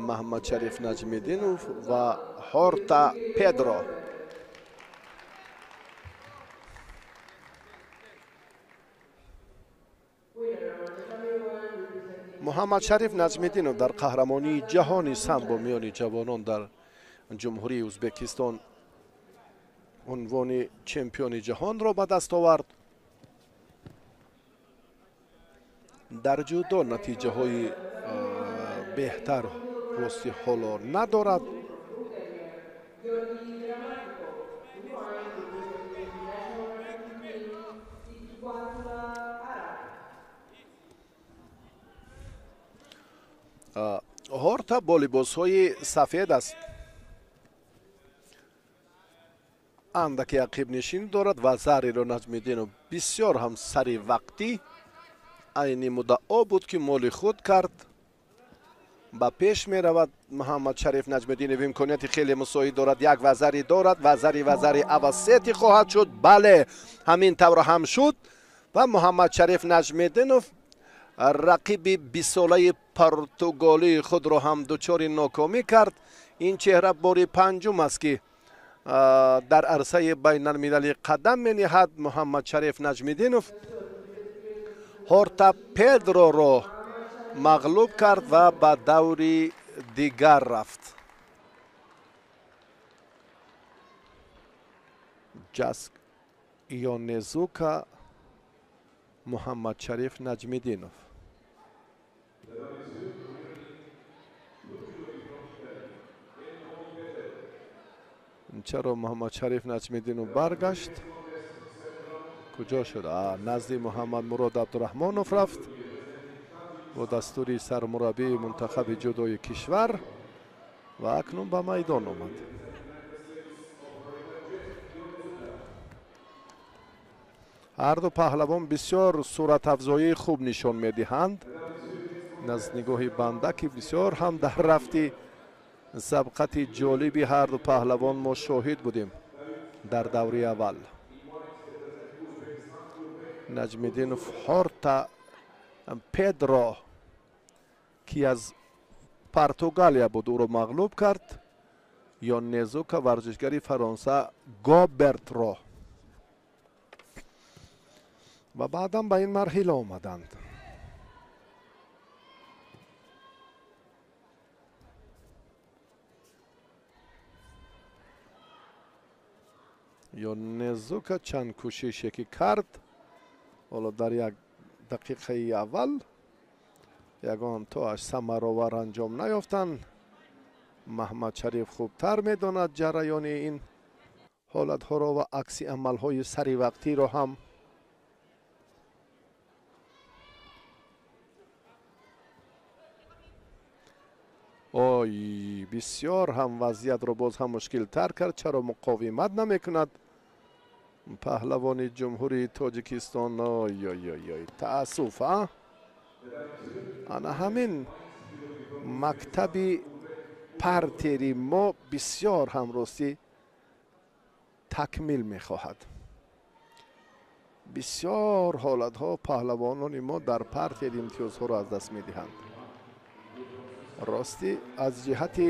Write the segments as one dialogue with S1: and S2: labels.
S1: Муҳаммадшариф Наҷмиддинов ва Ҳорта Педро. Муҳаммадшариф Наҷмиддинов дар қаҳрамонии ҷаҳони самбо миёни ҷавонон дар ҷумҳурии Ӯзбекистон унвони чемпиони ҷаҳонро ба даст овард. Дар ҷудо натиҷаҳои беҳтар рости ҳоло надорад. Ҳорта бо либосҳои сафед аст, андаке ақибнишинӣ дорад ва зариро Наҷмиддинов бисёр ҳам сари вақтӣ айни муддао буд, ки моли худ кард. Ба пеш меравад Муҳаммадшариф Наҷмиддинов, имконияти хеле мусоид дорад, як вазари дорад, вазари авасети хоҳад шуд. Бале, ҳамин тавр ҳам шуд ва Муҳаммадшариф Наҷмиддинов рақиби бистсолаи португолии худро ҳам дучори нокомӣ кард. Ин чеҳра бори панҷум аст, ки дар арсаи байналмилалӣ қадам мениҳад. Муҳаммадшариф Наҷмиддинов Ҳорта Педроро мағлуб кард ва ба даври дигар рафт. Ҷаск Йонезука, Муҳаммадшариф Наҷмиддинов. Чаро Муҳаммадшариф Наҷмиддинов баргашт? Куҷо шуд? Назди Муҳаммадмурод Абдураҳмонов рафт бо дастури сармураббии мунтахаби ҷудои кишвар ва акнун ба майдон омад. Ҳар ду паҳлавон бисёр суратафзоии хуб нишон медиҳанд. Аз нигоҳи банда, ки бисёр ҳам дар рафти сабқати ҷолиби ҳар ду паҳлавон мо шоҳид будем дар даври аввал. Наҷмиддинов Ҳорта Педро, ки аз Португалия буд, ӯро мағлуб кард. Йонезука варзишгари Фаронса Гобертро ва баъдан ба ин марҳила омаданд. Йонезука чанд кӯшише ки кард, ҳоло дар як дақиқаи аввал ягон тоаш самаровар анҷом наёфтанд. Муҳаммадшариф хубтар медонад ҷараёни ин ҳолатҳоро ва акси амалҳои саривақтиро ҳам. Ой, бисёр ҳам вазъиятро боз ҳам мушкилтар кард. Чаро муқовимат намекунад паҳлавони ҷумҳурии Тоҷикистон? Ой-ой-ой, таассуф, а? Ана ҳамин мактаби партери мо бисёр ҳам ростӣ такмил мехоҳад. Бисёр ҳолатҳо паҳлавонони мо дар партер имтиёзҳоро аз даст медиҳанд. Ростӣ аз ҷиҳати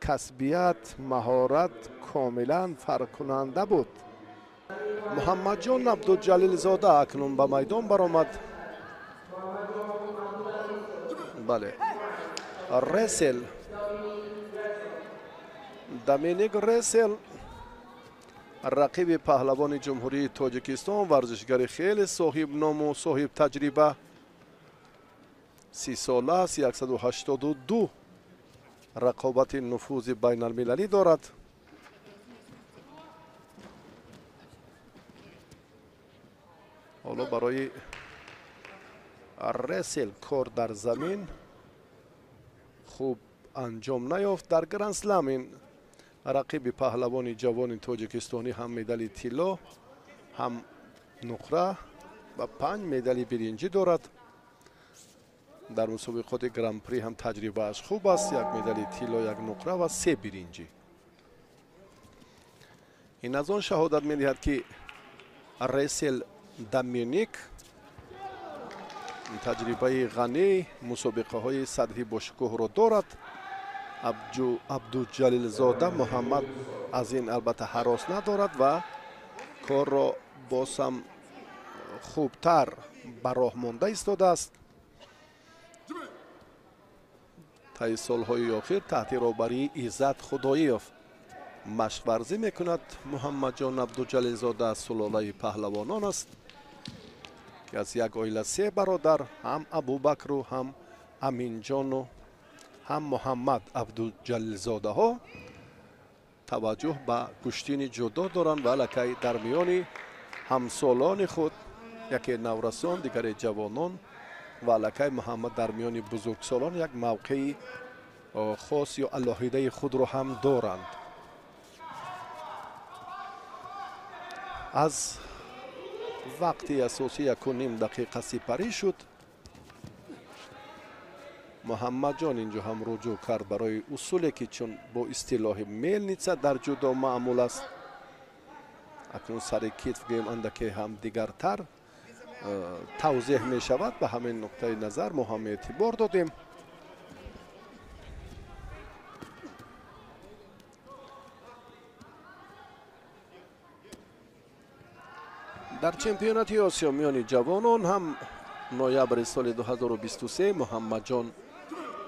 S1: касбият, маҳорат комилан фарқкунанда буд. Муҳаммадҷон Абдуҷалилзода акнун ба майдон баромад. Бале, Ресел, Доминик Ресел, рақиби паҳлавони ҷумҳурии Тоҷикистон, варзишгари хеле соҳибному соҳибтаҷриба, 30 сола аст, 182 рақобати нуфузи байналмилалӣ дорад. Ҳоло барои Ресел кор дар замин хуб анҷом наёфт. Дар Гранд-Слам ин рақиби паҳлавони ҷавони тоҷикистонӣ ҳам медали тилло, ҳам нуқра ва 5 медали биринҷӣ дорад. Дар мусобиқоти Гран-при ҳам таҷрибааш хуб аст: 1 медали тилло, 1 нуқра ва 3 биринҷӣ. Ин аз он шаҳодат медиҳад, ки Ресел Доминик таҷрибаи ғании мусобиқаҳои сатҳи бошукӯҳро дорад. Абдуҷалилзода Муҳаммад аз ин албатта ҳарос надорад ва корро боз ҳам хубтар ба роҳ монда истодааст. Таи солҳои охир таҳти роҳбарии Иззат Худоиев машқварзӣ мекунад. Муҳаммадҷон Абдуҷалилзода аз сулолаи паҳлавонон аст, ки аз як оила се бародар, ҳам Абубакру, ҳам Аминҷону, ҳам Муҳаммад Абдуҷалилзодаҳо таваҷҷӯҳ ба гӯштини ҷудо доранд ва аллакай дар миёни ҳамсолони худ, яке наврасон, дигаре ҷавонон, ва аллакай Муҳаммад дар миёни бузургсолон як мавқеи хос ё алоҳидаи худро ҳам доранд. Аз вақти асосӣ 1,5 дақиқа сипарӣ шуд. Муҳаммадҷон инҷо ҳам руҷӯъ кард барои усуле ки чун бо истилоҳи мелница дар ҷудо маъмул аст. Акнун сари китф гӯем андаке ҳам дигартар тавзеҳ мешавад. Ба ҳамин нуқтаи назар мо ҳам эътибор додем. Дар чемпионати Осиё миёни ҷавонон ҳам ноябри соли 2023 Муҳаммадҷон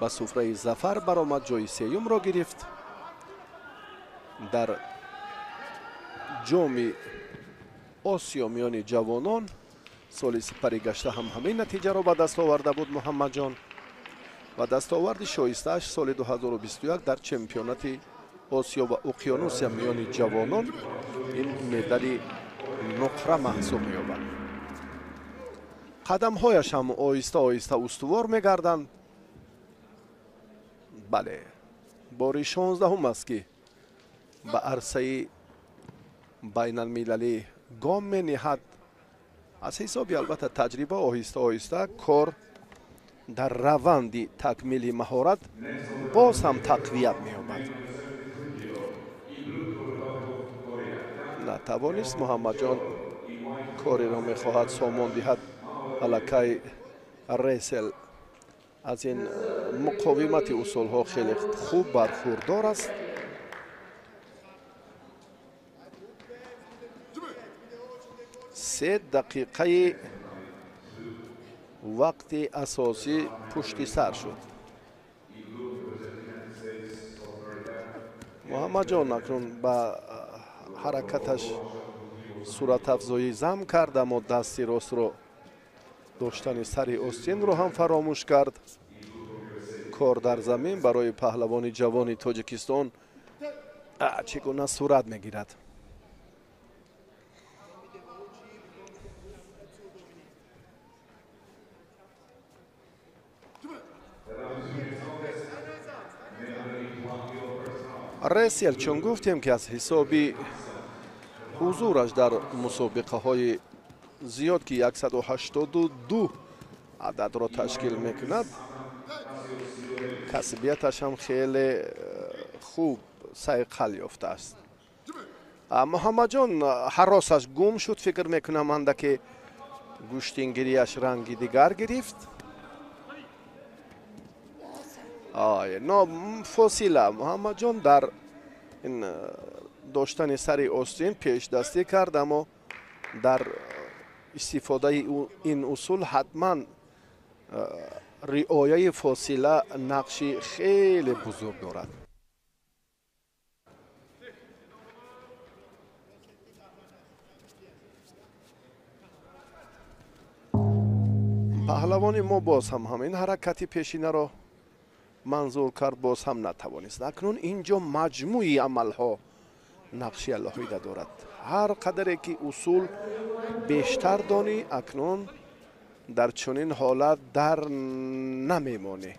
S1: ба суфраи зафар баромад, ҷои сеюмро гирифт. Дар ҷоми Осиё миёни ҷавонон соли сипарӣ гашта ҳам ҳамин натиҷаро ба даст оварда буд Муҳаммадҷон ва дастоварди шоистааш соли 2021 дар чемпионати Осиё ва Уқёнусия миёни ҷавонон ин медали нуқра маҳсуб меёбад. Қадамҳояш ҳам оҳиста оҳиста устувор мегарданд. Бале, бори 16-ум аст ки ба арсаи байналмилалӣ гом мениҳад. Аз ҳисоби албатта таҷриба оҳиста оҳиста кор дар раванди такмили маҳорат боз ҳам тақвият меёбад. Натавонист Муҳаммадҷон кореро мехоҳад сомон диҳад. Аллакай Ресел аз ин муқовимати усулҳо хеле хуб бархурдор аст. Се дақиқаи вақти асосӣ пушти сар шуд. Муҳаммадҷон акнун ба ҳаракаташ суратафзоӣ зам кард, аммо дасти ростро доштани сари остинро ҳам фаромӯш кард. Кор дар замин барои паҳлавони ҷавони Тоҷикистон чӣ гуна сурат мегирад. Ресел чун гуфтем ки аз ҳисоби ҳузураш дар мусобиқаҳои зиёд ки 182 ададро ташкил мекунад, касбияташ ҳам хеле хуб сайқал ёфтааст. Муҳаммадҷон ҳаросаш гум шуд, фикр мекунам андаке гӯштингирияш ранги дигар гирифт. Фосила Муҳаммадҷон дар ин доштани сари остин пешдастӣ кард, аммо дар истифодаи ин усул ҳатман риояи фосила нақши хеле бузург дорад. Паҳлавони мо боз ҳам ҳамин ҳаракати пешинаро манзур кард, боз ҳам натавонист. Акнун инҷо маҷмӯи амалҳо нақши алоҳида дорад. Ҳар қадаре ки усул бештар донӣ, акнун дар чунин ҳолат дар намемонӣ.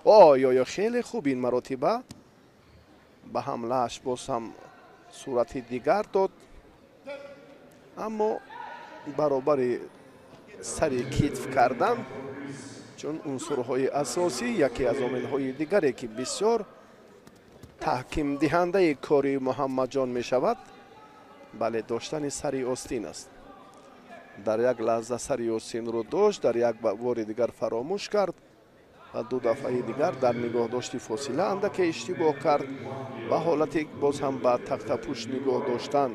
S1: Ой, хеле хуб ин маротиба ба ҳамлааш боз ҳам сурати дигар дод, аммо баробари сари китф кардан чун унсурҳои асосӣ яке аз омилҳои дигаре ки бисёр таҳкимдиҳандаи кори Муҳаммадҷон мешавад, бале доштани сари остин аст. Дар як лаҳза сари остинро дошт, дар як бори дигар фаромӯш кард. ва ду дафъаи дигар дар нигоҳдошти фосила андаке иштибоҳ кард ва ҳолате боз ҳам ба тахтапӯш нигоҳ доштан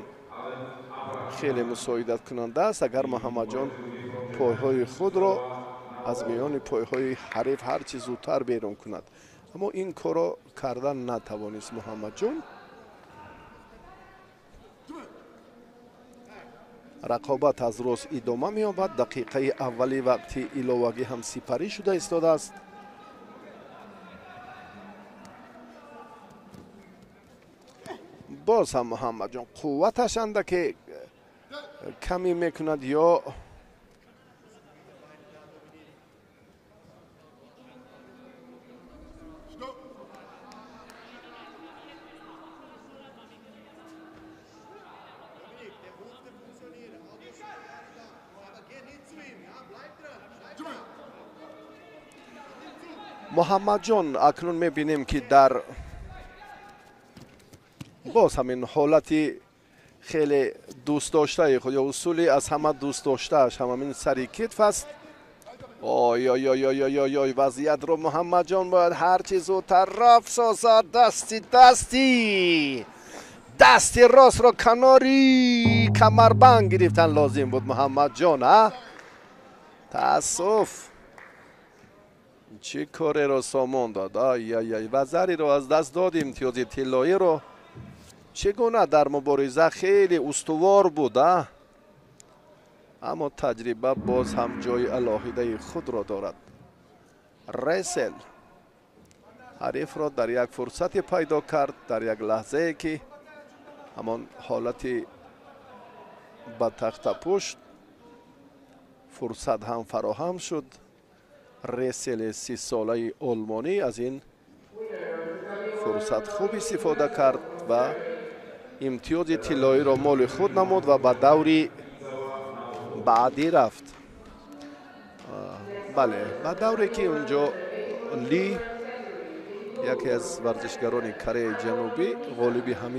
S1: хеле мусоидаткунанда аст. Агар Муҳаммадҷон пойҳои худро аз миёни пойҳои ҳариф ҳарчи зудтар берун кунад, аммо ин корро кардан натавонист Муҳаммадҷон. Рақобат аз рост идома меёбад. Дақиқаи аввали вақти иловагӣ ҳам сипарӣ шуда истодааст. Боз ҳам Муҳаммадҷон қувваташ андаке камӣ мекунад ё Муҳаммадҷон акнун мебинем, ки дар боз ҳамин ҳолати хеле дӯстдоштаи худ ё усули аз ҳама дӯстдоштааш ҳамамин сари китф аст. Ой ой ой ой ой ой, вазъиятро Муҳаммадҷон бояд ҳарчи зудтар рафт созад. Дасти ростро канори камарбанд гирифтан лозим буд Муҳаммадҷон. А таассуф, чӣ кореро сомон дод. Ай ай ай, ва зариро аз даст дод, имтиёзи тиллоиро. Чӣ гуна дар мубориза хеле устувор буд, а аммо таҷриба боз ҳам ҷои алоҳидаи худро дорад. Ресел ҳарифро дар як фурсате пайдо кард, дар як лаҳзае ки ҳамон ҳолати ба тахтапушт фурсат ҳам фароҳам шуд. Ресели 30-солаи олмонӣ аз ин фурсат хуб истифода кард ва имтиёзи тиллоиро моли худ намуд ва ба даври баъдӣ рафт. Бале, ба давре ки унҷо Ли, яке аз варзишгарони Кореяи Ҷанубӣ, ғолиби ҳамин